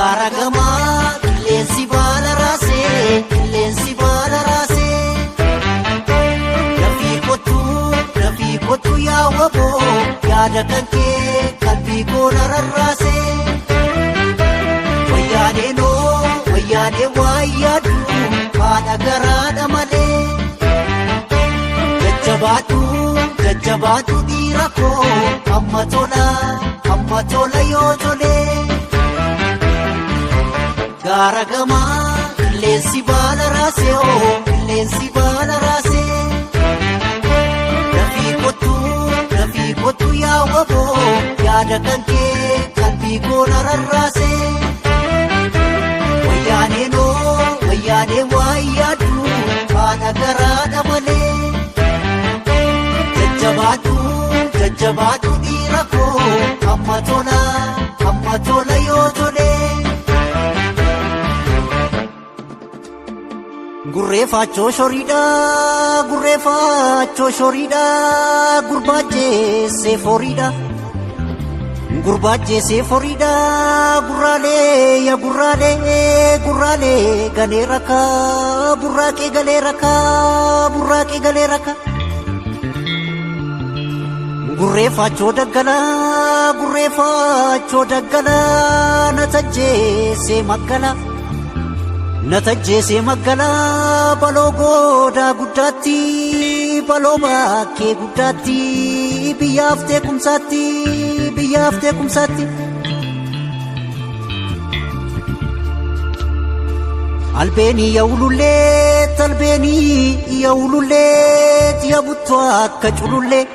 Gaara gamaa qilleensi baala raasee, qilleensi baala raasee. Dafii kottu, dafii kottu yaa waboo, yaada kan kee qalbii koo na rarraasee. Wayyaanee noo, wayyaanee waa yaadu haadha garaadha malee. Jajjabaadhu, jajjabaadhu dhiira koo, amma tola, amma tola yoo tolee. Gaara gamaa qilleensi baala raasee, oo qilleensi baala raasee. Dafii kottu, dafii kottu yaa waboo, yaada kan kee qalbii koo na rarraasee. Wayyaanee noo, wayyaanee waa yaadu haadha garaadha malee. Jajjabaadhu, jajjabaadhu dhiira koo, amma tola, amma tola yoo tolee. Gurreeffachoo shoriidha, gurreeffachoo shoriidha, gurbaachessee foriidha. Gurbaachessee foriidha, gurraalee ya gurraalee, gurraalee galee rakkaa, burraaqee galee rakkaa, burraaqee galee rakkaa. Gurreeffachoo daggalaa, gurreeffachoo daggalaa, na tajjeessee maggalaa. Na tajjeessee maggalaa, baloo goodaa guddaatti, baloo bakkee guddaatti, biyyaaf teekumsaatti, biyyaaf teekumsaatti. Albeenii yaa'ulullee, albeenii yaa'ulullee, yaabuttuu akka culullee.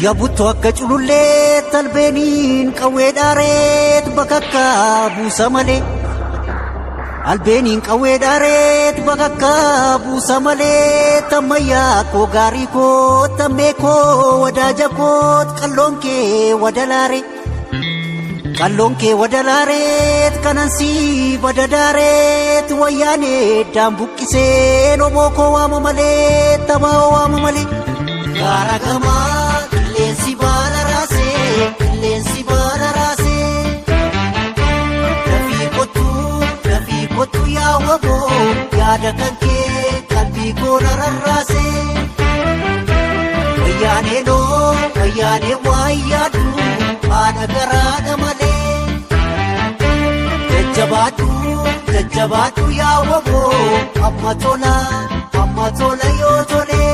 Yaabuttuu akka culullee, albeeniin qawwee dhaareet bakakka buusa malee. Albeeniin qawwee dhaareet bakakka buusa malee, tammayyaa koo gaarii koo, tammee koo wadaaja koo, qalloon kee wadalaare. Qalloon kee wadalaareet kanansii badadaareet, wayyaanee daan buqqiseen oboo koo waama malee, tabaa waama malee. Gaara gamaa qilleensi baala raasee, qilleensi baala raasee. Dafii kottu, dafii kottu yaa waboo, yaada kan kee qalbii koo na rarraasee. Wayyaanee noo, wayyaanee waa yaadu haadha garaadha malee. Jajjabaadhu, jajjabaadhu yaa waboo, amma tola, amma tola yoo tolee.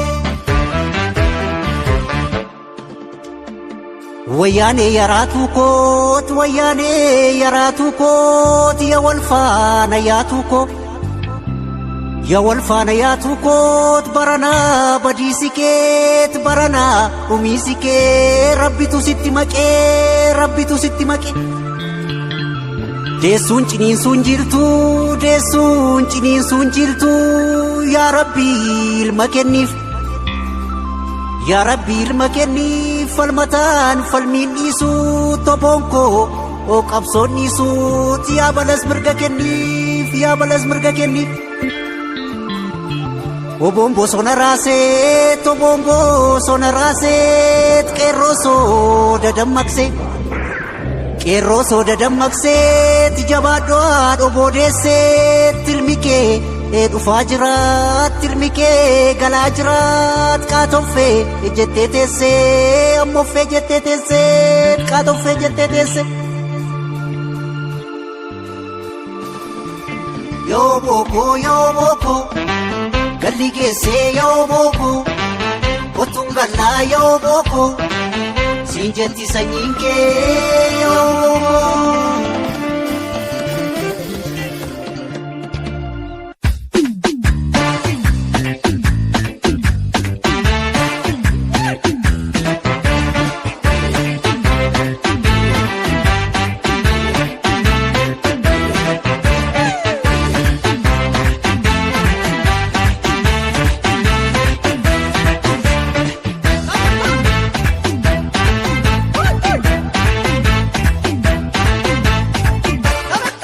Wayyaanee yaraatu koot, wayyaanee yaraatu koot, yaa wal faana yaatu koo. Yaa wal faana yaatu koot, baranaa badiisi keet, baranaa dhumiisi kee, rabbitu sitti maqee, rabbitu sitti maqee. Deessuun ciniinsuun jirtu, deessuun ciniinsuun jirtu, yaa Rabbi ilma kenniif. Yaa Rabbi ilma kenniif, falmataan falmiin dhiisu, toboon koo oo qabsoon dhiisu, yaa balas mirga kenniif, yaa balas mirga kenniif. Oboon bosona raasee, toboon bosona raasee, qeerroo sooda dammaqsee. Qeerroo sooda dammaqsee, jabaadhoo haadha boodeessee, tilmi kee dhufaa jira, tilmi kee galaa jira, qaatoffee jettee teessee, ammoffee jettee teessee, qaatoffee jettee teessee. Yoo bookoo, yoo bookoo, galli geessee, yoo bookoo, kottuun gallaa, yoo bookoo, siin jetti sanyiin kee, yoo bookoo.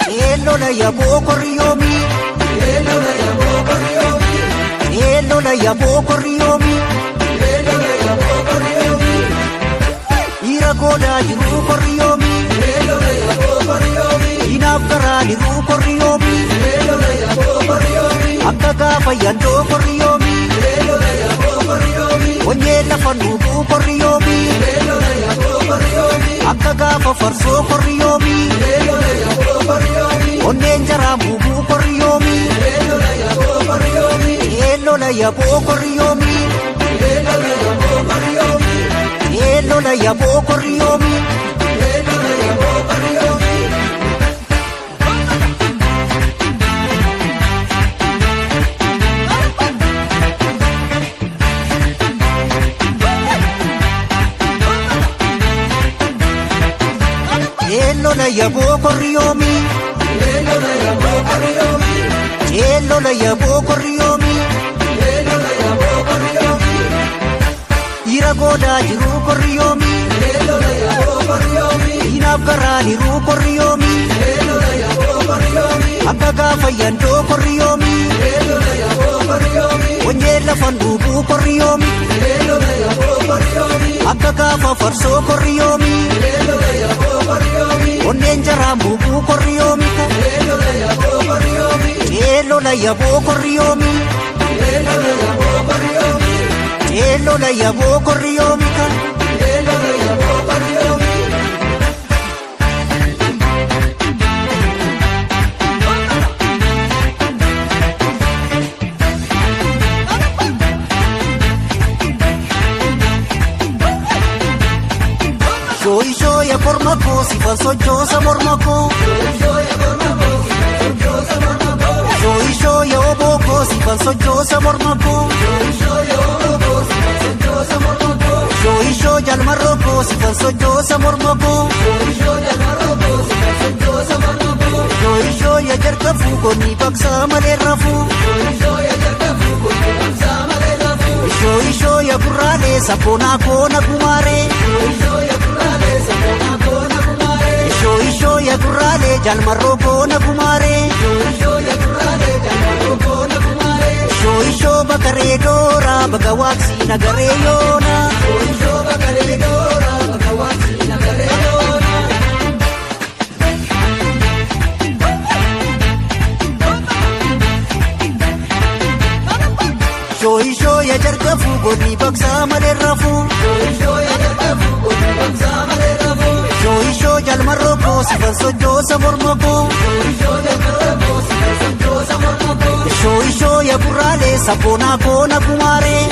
Eelola yaboo koriyoomi. Eelola yaboo koriyoomi. Eelola yaboo koriyoomi. Eelola yaboo koriyoomi. Dhiira goodaa jiru koriyoomi. Diinaaf garaa liruu korriyoomi. Akka gaafa yandoo korriyoomi. Onyee lafa nuuguu korriyoomi. Akka gaafa farsoo korriyoomi. Onneen jaraa muuguu korriyoomi. Eelola yaboo korriyoomi. Eelola yaboo korriyoomi. Eelola yaboo korriyoomi. Eelola yaboo korriyoomi. Dhiira goodaa jiruu korriyoomi. Diinaaf garaa liruu korriyoomi. Akka gaafa yandoo korriyoomi. Onyee lafa nuuguu korriyoomi. Akka gaafa farsoo korriyoomi. Onneen jaraa muuguu korriyoomi. Eelola yaboo korriyoomi. Eelola yaboo korriyoomi. Shooyishoo ya korma koo sifan sochoosa morma koo. Shooyishoo ya oboo koo sifan sochoosa morma koo. Shooyishoo jalmarroo koo sifan sochoosa morma koo. Shooyishoo ya jarkafuu konni baqsaa malee rafuu. Shooyishoo ya gurraalee sabboonaa koo na gumaaree. Shooyishoo ya gurraalee jalmarroo koo na gumaaree. Shooyishoo bakaree dooraa baka waaqsii nagaree yoona. Shooyishoo ya jarkafuu godhi baqsaa malee rafuu. Shooyishoo jalmarroo koo sifan sochoosa morma koo. Shooyishoo ya gurraalee sabboonaa koo na gumaaree.